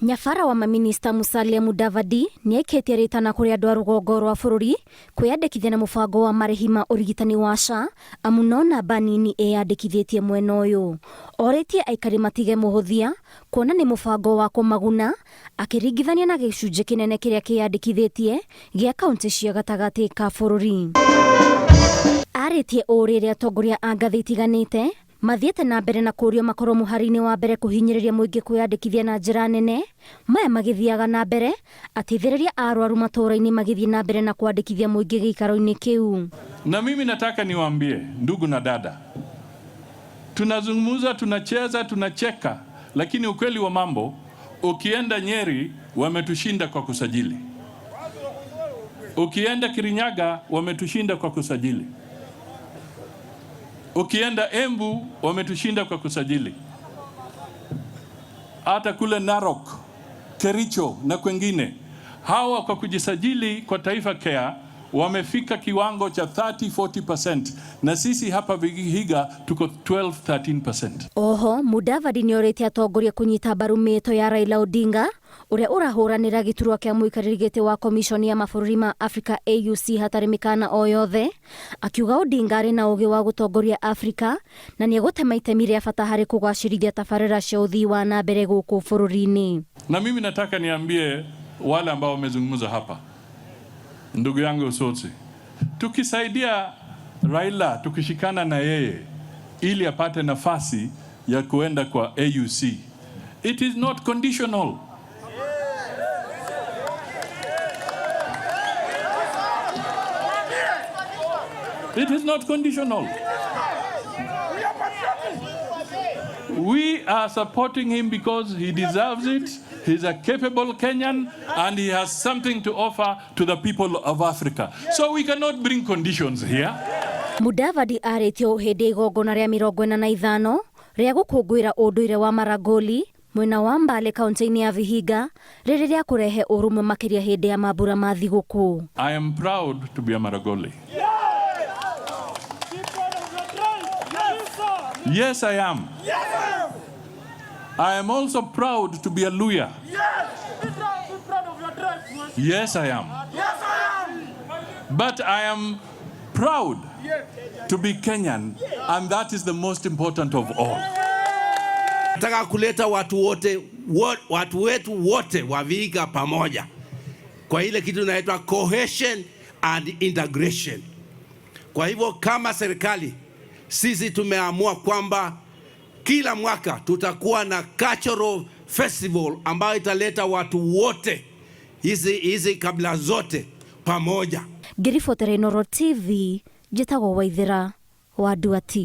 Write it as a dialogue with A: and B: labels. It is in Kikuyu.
A: Nyabara wa maminista Musalia Mudavadi nĩaikĩtie rĩtana kũrĩ andũ a rũgongo rwa bũrũri kwĩyandĩkithia na mũbango wa marĩhi ma ũrigitani wa SHA amu no namba nini ĩyandĩkithĩtie mwena ũyũ. Orĩtie aikari matige mũhũthia kuona nĩ mũbango wa kũmaguna akĩringithania na gĩcunjĩ kĩnene kĩrĩa kĩyandĩkithĩtie gĩa kauntĩ cia gatagatĩ ka bũrũri. Arĩtie ũũ rĩrĩa atongoria a ngathĩ itiganĩte mathiĩte na mbere na kũũrio makorwo mũhari-inĩ wa mbere kũhinyĩrĩria mũingĩ kwĩyandĩkithia na njĩra nene. Maya magĩthiaga na mbere ateithĩrĩria a arwaru matũũra-inĩ magĩthiĩ na mbere na kwandĩkithia mũingĩ gĩikaro-inĩ kĩu.
B: Na mimi nataka niwaambie ndugu na dada, tunazungumza, tunacheza, tunacheka, lakini ukweli wa mambo, ukienda Nyeri wametushinda kwa kusajili, ukienda Kirinyaga wametushinda kwa kusajili, ukienda Embu wametushinda kwa kusajili, hata kule Narok, Kericho na kwengine, hawa kwa kujisajili kwa Taifa Care wamefika kiwango cha 30-40%, na sisi hapa Vihiga tuko 12-13%.
A: Oho Mudavadi nĩorĩtie atongoria kũnyita mbaru mĩĩto ya Raila Odinga ũrĩa ũrahũranĩra gĩturwa kĩa mũikarĩri gĩtĩ wa komishoni ya mabũrũri ma Afrika AUC hatarĩ mĩkana o yothe, akiuga Odinga arĩ na ũgĩ wa gũtongoria Afrika na nĩegũtema itemi rĩa bata harĩ kũgacĩrithia tabarĩra cia ũthii wa na mbere gũkũ bũrũri-inĩ.
B: Na mimi nataka niambie wale ambao wamezungumza hapa, ndugu yangu Usotsi, tukisaidia Raila, tukishikana na yeye ili apate nafasi ya kuenda kwa AUC, it is not conditional. It is not conditional. We are supporting him because he deserves it. He's a capable Kenyan and he has something to offer to the people of Africa. So we cannot bring conditions here.
A: Mudavadi arĩtio hĩndĩ ya igongona rĩa 45 rĩa gũkũngũĩra ũndũire wa Maragoli mwena wa Mbale kaunti-inĩ ya Vihiga rĩrĩ rĩa kũrehe ũrũmwe makĩria hĩndĩ ya mambura ma thigũkũ.
B: I am proud to be a Maragoli. Yes, I am. I am also proud to be a Luya. Yes, I am. But I am proud to be Kenyan, and that is the most important of all.
C: Nataka kuleta watu wote, watu wetu wote wa Vihiga pamoja kwa ile kitu inaitwa cohesion and integration. Kwa hivyo kama serikali sisi tumeamua kwamba kila mwaka tutakuwa na cultural festival ambayo italeta watu wote hizi kabila zote pamoja.
A: Ngĩribotera Inooro TV, njĩtagwo Waithera wa Nduati.